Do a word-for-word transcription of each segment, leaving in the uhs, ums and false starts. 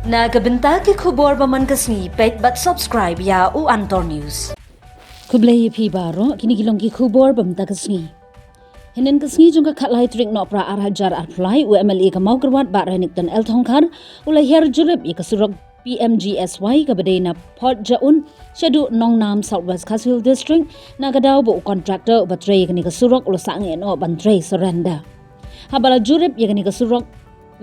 Na ka bynta ki khubor ba man ka sngi, peit bad subscribe ïa u Antor News. Khublei ïa phi baroh, kine ki long ki khubor ba mynta ka sngi. Hynnin ka sngi jong ka khatlai tarik Nohprah ar hajar arphew lai, u M L A ka Mawkyrwat Bah Renikton L Thongkhar u la hiar jurip ïa ka surok P M G S Y kaba dei na Port Jaun shaduh Nongnam, South West Khasi Hills District, na ka daw ba u contractor uba trei ïa kane ka surok u la sangeh noh ban trei surrender. Haba la jurip ïa kane ka surok,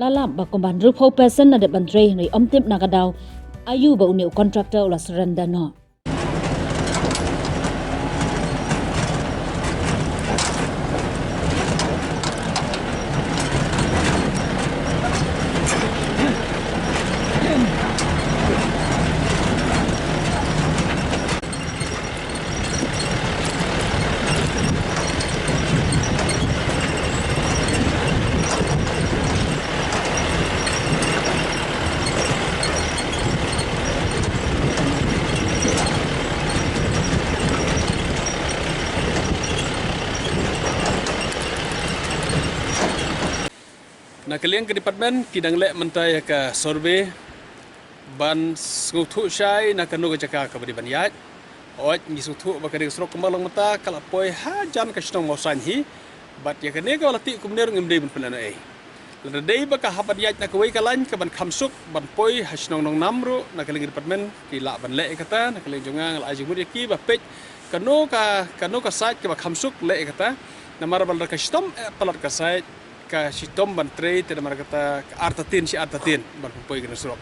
la lap ba kumba hynriewphew percent la dep ban trei, hynrei ym tip na ka daw aïu ba une u contractor u la surrender noh. Na ka liang ka department ki dang leh mynta ïa ka survey ban sngewthuh shai na kano ka jaka kaba dei ban ïaid. Hooid, ngi sngewthuh ba kane ka surok kumba long mynta ka la poi hajan ka shnong Mawsain hi. Bad ïa kane kaba la tih kumne ruh ngim dei ban pynlehnohei. Lada dei ba ka hap ban ïaid na kawei ka lain kaban kham suk ban poi ha shnong Nongnam ruh, na ka liang ka department ki lah ban leh ïa kata. Na ka liang jong nga, nga la ai jingmut ïa ki ba peit kano ka, kano ka side kaba kham suk, leh ïa kata. Namar ba lada ka shitom eh palat ka side, ka shitom ban trei, te namar kata ka artatien shi artatien ban pynpoi kane ka surok.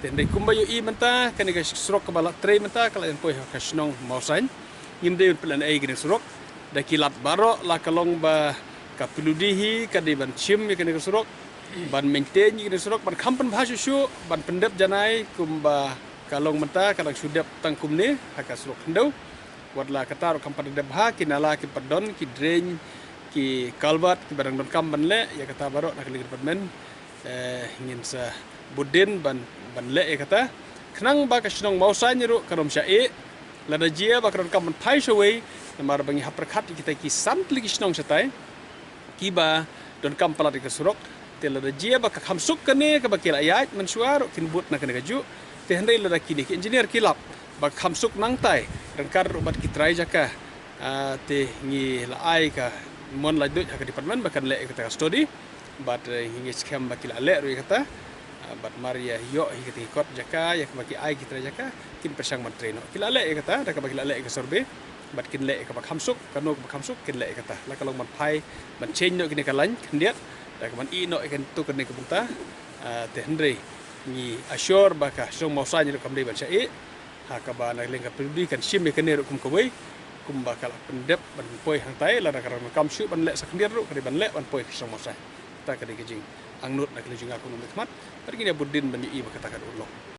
Te hynrei kumba ïohi mynta, kane ka surok kaba la trei mynta ka la ïa poi ha ka shnong Mawsain. Ngim dei ban pynlehnohei kane ka surok. Da ki lad baroh, la ka long ba ka P W D hi ka dei ban shim ïa kane ka surok, ban maintain ïa kane ka surok, ban kham pynbha shuh shuh, ban pyndep janai kumba ka long mynta ka dang shu dep tang kumne ha ka surok khyndew. Wat la kata ruh kam pat dep bha, ki nala kim pat don, ki drain, ki culvert kiba dang donkam ban leh, ïa kata baroh na ka liang ka department, eh, ngin sa bud dien ban, ban leh ïa kata. Khnang ba ka shnong Mawsain ruh kan ym shah ïeh. Lada jia ba ka donkam ban phai shawei, namar ba ngi hap pyrkhat ïa kita ki san tylli ki shnong shatai kiba donkam palat ïa ka surok. Te lada jia ba ka kham suk kane kaba ki la ïaid mynshuwa ruh kin bud na kane kajuh. Te hynrei lada kine ki engineer ki lap ba ka kham suk nangtai ryngkat ruh bad ki trai jaka, ah, te ngi la ai ka mon laitluid ha ka department ba kan leh ïa kata ka study. Bad, eh, ngi ngeit skhem ba ki la leh ruh ïa kata. Ah, bad mar ïa ïoh hi kata ki kot jaka, ïa kaba ki ai ki trai jaka, kin pyrshang ban trei noh. Ki la leh ïa kata, da kaba ki la leh ïa ka survey. Bad kin leh ïa kaba kham suk, kano kaba kham suk, kin leh ïa kata. La ka long ban phai, ban change noh kine ka lain khyndiat, da kaban ïeh noh ïa kato kane ka bynta. Ah, te hynrei ngi assure ba ka shnong Mawsain ruh kam dei ban shah ïeh. Ha kaba na ka liang ka P W D kan shim ïa kane ruh kum kawei, kumba ka la pyndep ban poi hangtai, lada ka donkam shuh ban leh sa khyndiat ruh, ka dei ban leh ban poi ka shnong Mawsain. Kata ka dei ka jingangnud na ka liang jong nga kum u mei khmat, bad ngin ïa bud dien ban ïohi ba kata kan urlong.